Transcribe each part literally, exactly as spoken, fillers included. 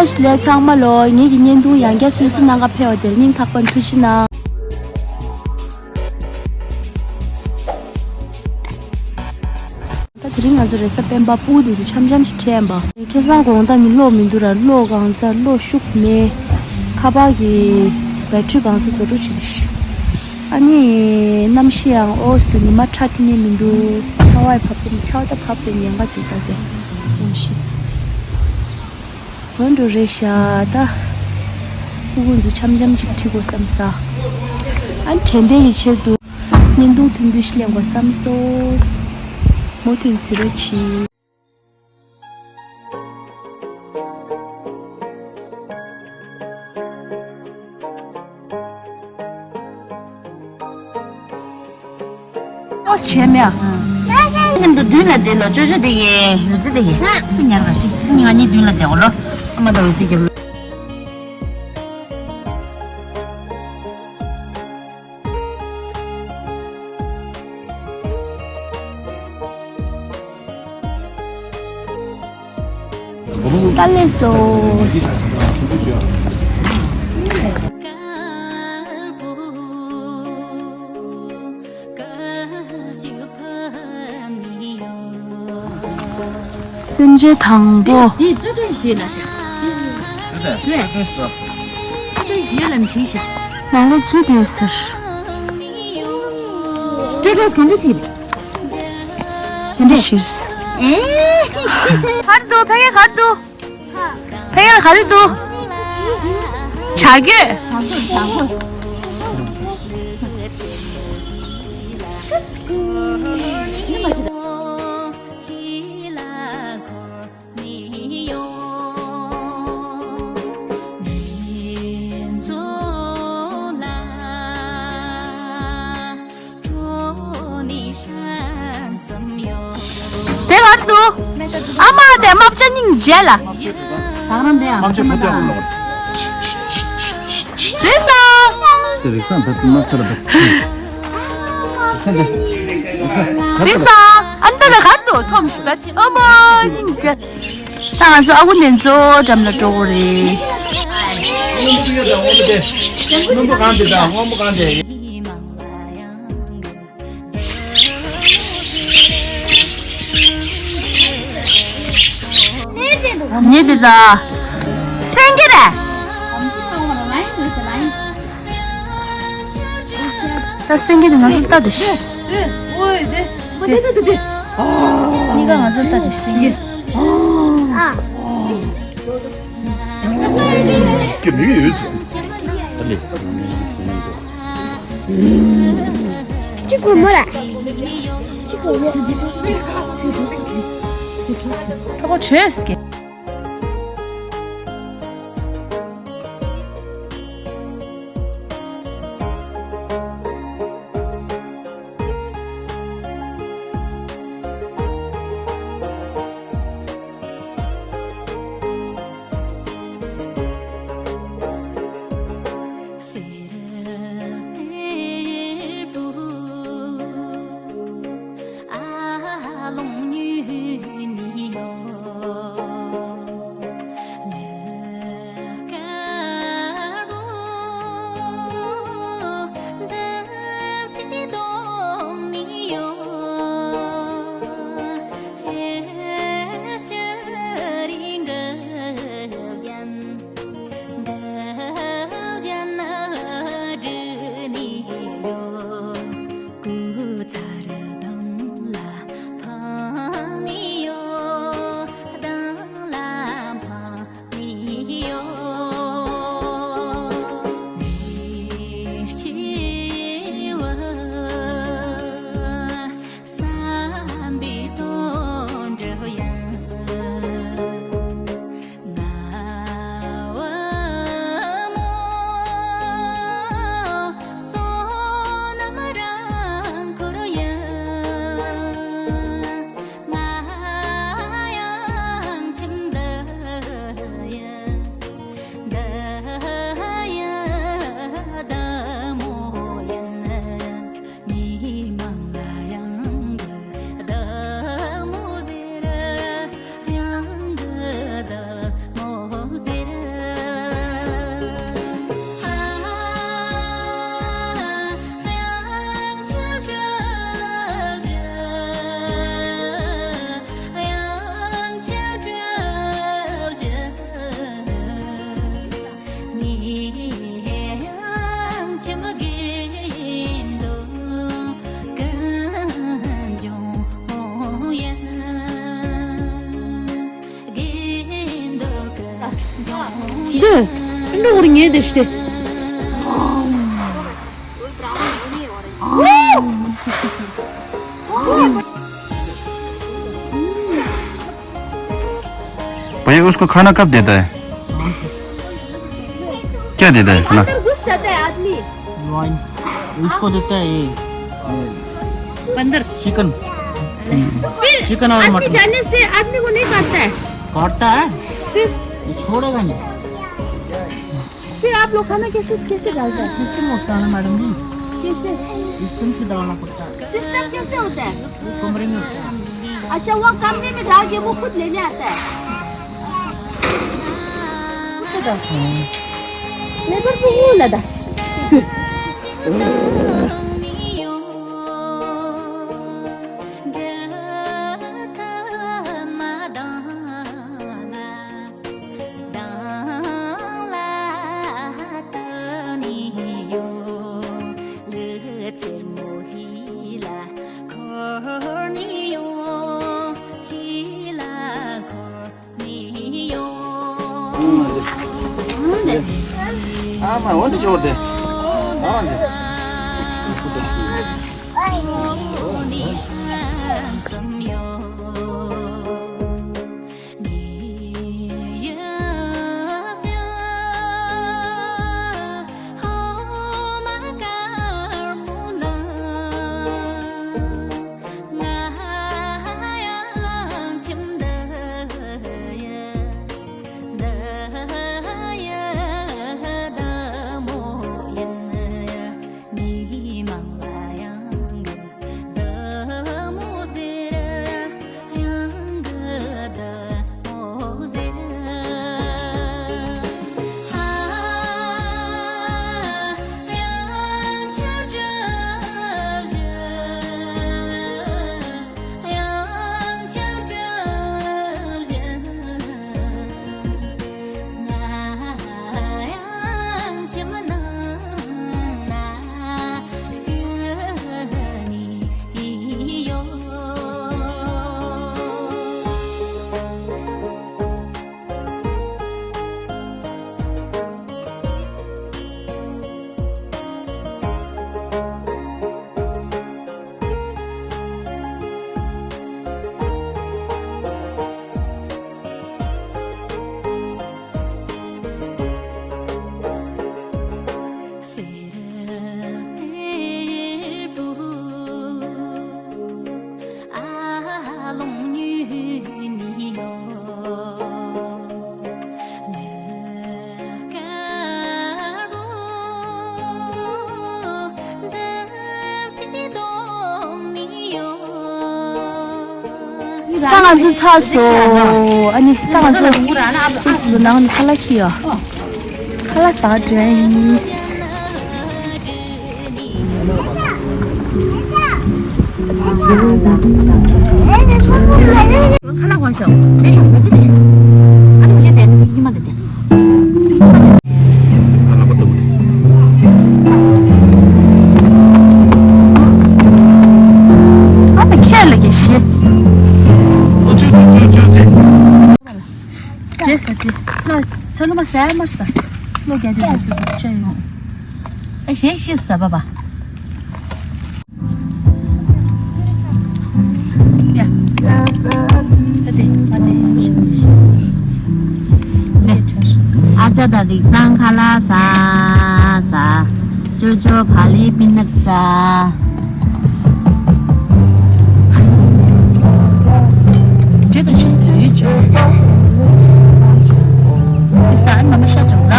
ལས་ཚང་མ་ལོ། ངེད་ཀྱི་བརྙན་ཐུང་ཡང་བསྐྱར་གསན་གཟིགས་གནང་ག་ཕེབས་པ་དེར་སྙིང་ཐག་པ་ནས་ཐུགས་རྗེ་གནང་། ད་དེ་རིང་ང་ཚོ་རེས་གཟའ་སྤེན་པ་སྤུ་གུ་དེ་ཚོ་འཆམ་འཆམ་ཞིག་ཁྲིད་ཡིན་པ། ཁ་སང་དགོང་དག་ནི་གློག་མི་འདུག་ར། གློག་གང་ས་གློག་ཤུགས་མེད། ཁ་པར་གྱི་བེ་ཊི་རི་གང་ས་རྫོགས་འགྲོ་བྱེད་དུ་ཤི། ཨ་ནི་གནམ་གཤིས་ཡང་ཨོ་སི་དུ་ཉི་མ་ཁྲ་ཐིང་ངེ་མི་འདུག་ཆར་པ་ཡི་བབས་ཏེ་ཆར་པ་ད་བབས་ཏེ་ཉེན་ཁ་འདུག་ད་དེ་གནམ་གཤིས། འོན་འགྲོ་རེད་ཤག་ད་སྤུ་གུ་ཚོ་འཆམ་འཆམ་ཅིག་ཁྲིད་དགོས་བསམ་ས། ཨ་ནི་དྲན་རྟེན་གྱི་ཆེད་དུ་བརྙན་ཐུང་ཐུང་ཐུང་ཞིག་ལེན་དགོས་བསམ་སོང་། མུ་མཐུད་གཟིགས་རོགས་གྱིས། ཨོ་བྱས་མེད་ཨ། མཉམ་དུ་མདུན་ལ་བསྡད་ལོ། ཅོ་ཅོ་བསྡད་ཡེ། ཡོད་ཚད་བསྡད་ཡེ། སུ་ཉར་ག་ཅི། ང་གཉིས་མདུན་ལ་བསྡད་འོ་ལོ། ཨ་མ་དང་འོད་ཟེར་རྒྱབ་ལོ། ཀ་ལེ་སོ། སེམས་ཅན་དང་པོ། འདི་ཏྲ་ཏྲ་ཞིག་ལ་ཤ། ཏྲ་ཏྲ་ཞིག་ལ་མི་ཤ། ནང་ལོགས་ཚུད་དེ་ཟེར། ཏྲ་ཏྲ་གང་འདྲ་ཞིག་ག་འདྲ་ཞིག་གར་འདུག་ཕ་གི་གར་འདུག་ཕ་གི་གར་འདུག་བྱ་རྒོད། དེ་བར་དུ། ཨ་མ་དེ་རྨ་བྱ་སྙིང་རྗེ་ལ། དེ་རིགས་སང་། དེ་རིགས་སང་བར་དུ་རྨ་བྱ་ལ་བར། དེ་སང་། ཨ་མ་དེ་གར་དུ་ཐོམ་ཤི་བ། ཨ་མ་སྙིང་རྗེ། ད་ང་ཚོ་ཨ་ཁུ་ནན་ཚོ་འགྲམ་ལ་འགྲོ་དགོས་རེད། སྔོན་པོ་གང་དེ་དང་སྔོན་པོ་གང་དེ། ཉེ་དེ་ད། སེང་གེ་རེད། ད་སེང་གེ་དེ་ང་ཚོ་ལྟ་དེ་ཤི། གཉིས་ཀ་ང་ཚོ་ལྟ་དེ་ཤི་སེང་གེ། ཀྱི་མིག་ཡོད་ཚོད། ཅི་གོ་མོ་ར། ཅི་གོ་མོ། ཁོ་ཁོ་བྱོས་ཀྱི། འདི་འགྲོ་བར་ངེས་དེ་སྟེ། भैया, उसको खाना कब देता है? क्या देता है खाना? अंदर घुस जाता है आदमी। वाइन। इसको देता है ये, बंदर। चिकन। फिर चिकन और आदमी मटन। जाने से आदमी को नहीं काटता है। काटता है? फिर? ये छोड़ेगा नहीं। फिर आप लोग खाना कैसे, कैसे डालते हैं? सिस्टम होता है ना मैडम जी। कैसे? सिस्टम से डालना पड़ता है। सिस्टम कैसे होता है? कमरे में होता है। अच्छा, वो कमरे में डाल के वो खुद लेने आता है। लेबर को वो लदा। ཨ་མ། འོན་ཏེ་ཞོར་དེ། ཨ་མ་དེ། ད་ང་ཚོ་ཚར་སོང་། ཨ་ནི་ད་ང་ཚོ་སོ་སོ་ནང་ནས་ཁ་ལག་འཁྱེར་ཡོང་། ཁ་ལག་ཟ་འགྲོ་ཡིན། ཁ་ལག་ཁོང་ཤོག་ལས་ཤོག་བོད་ཚེ་ལས་ཤོག་ཨ་ནི་མི་ཁྱེར་དེ་ཉི་མ་དེ་དེ། ཨ་ཕ་ཁྱེད་ལ་གི་ཤི། ཨོ་ཙི་ཙི་ཙི་ཙི་ཙི། ཅེས་ཟེར་ཅི། ལོ་ཚ་ལུ་མ་ཟེར་མར་ཟ། ལོ་རྒྱ་དེ་ལ་ཁྱོད་ཅེ་ཡོང་། ཨེ་ཤེས་ཤེས་ཟ་བ་བ། ཨ་ཅག་དང་རིག་བཟང་ཁ་ལག་ཟ་ཟ། ཅོ་ཅོ་བག་ལེབ་པི་ནཊ་ཟ། འདྲེ་དང་ཆུ་ཟེར་ཡོད་ཅོ། དེ་ས་ཨ་མ་མ་ཤ་འཇམ་ར།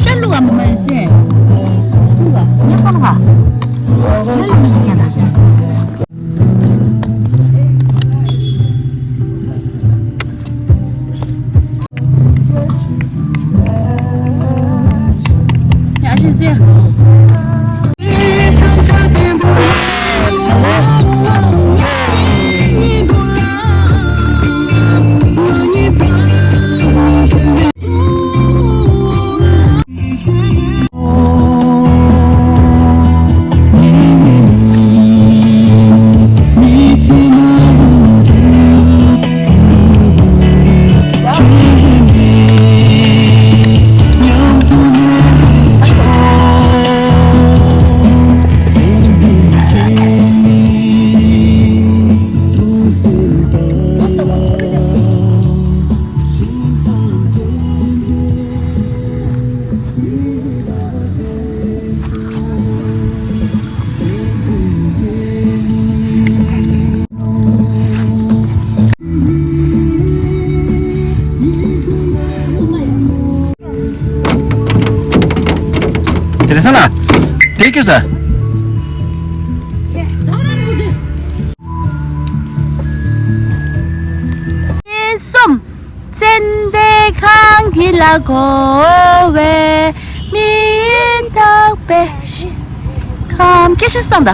ཤ་བླུག་ག་མ་མ་རེད་ཟེར། བླུག་ག་ངས་ས་བླུག་ག་ཤ་བླུག་མི་བྱེད་མཁན་ད། ཡ་ཤི་ཟེར། ཅི་ཟེར། གསུམ། ཙན་དན་ཁང་འདི་ལ་འགོ་བའི་མི་ཡིན་དག་པའི་ཤི་ཁམས་སྐད་ཤེས་སང་ད།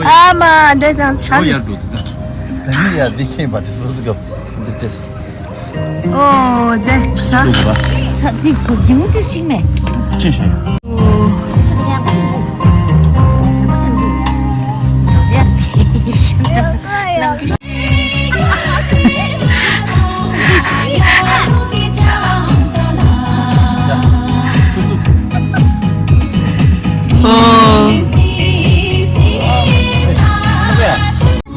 ཨ་མ་འདི་དང་ཆ་ལ། ད་ནི་ཡ་འདི་ཁེངས་པ་དེ་སོ་སོ་ག་འདི་ཏེས། ཨོ་འདི་ཆ། ལུག་པ། ཚ་འདི་གོ་རྒྱུ་དེ་ཅིག་མེད། ཅི་ཞིག་ཨོ།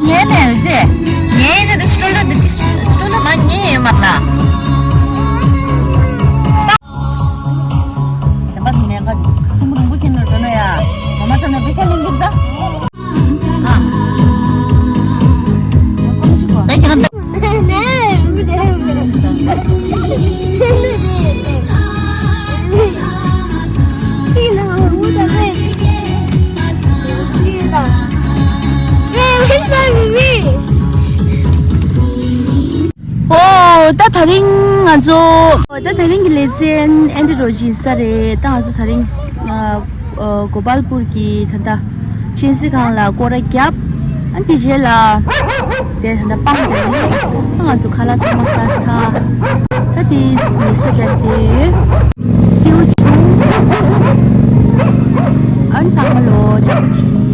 ངས་ནས་འོད་ཟེར། ངས་ནས་དེ་སྤྲོ་ལོ་འདི་སྤྲོ་ལོ་མ་ངས་ཡོད་མ་ལ། གཞན་པ་དེ་མེད་པ་སེམས་པ་རུང་པོ་ཁྱེར་ནས་འགྲོ་ན་ཡ། མ་མ་ཐ་ན་པེ་ཤ་ལེན་གྱི་ད། ཨ། ད་ཁྱེད་རང་ད། ཨོ། ད་དེ་རིང་ང་ཚོ། ཨོ། ད་དེ་རིང་གི་ལེ་ཚན་ཨེ་འདྲ་འགྲོ་བཞིན་ས་རེད། ད་ང་ཚོ་དེ་རིང་ཨ་ཨ་གོ་པལ་པུར་གྱི་ད་ལྟ་ཆིན་སི་ཁང་ལ་སྐོར་ར་བརྒྱབ། ཨ་དེ་རྗེས་ལ་དེ་ད་ལྟ་སྤང་དེ་ནས་ད་ང་ཚོ་ཁ་ལག་ཚང་མ་ཟ་ཚར། ད་དེ་ཟས་སོ་བརྒྱབ་དེ་སྐྱིད་པོ་བྱུང་། ཨ་ཚང་མ་ལོ་ཅག་ཅིག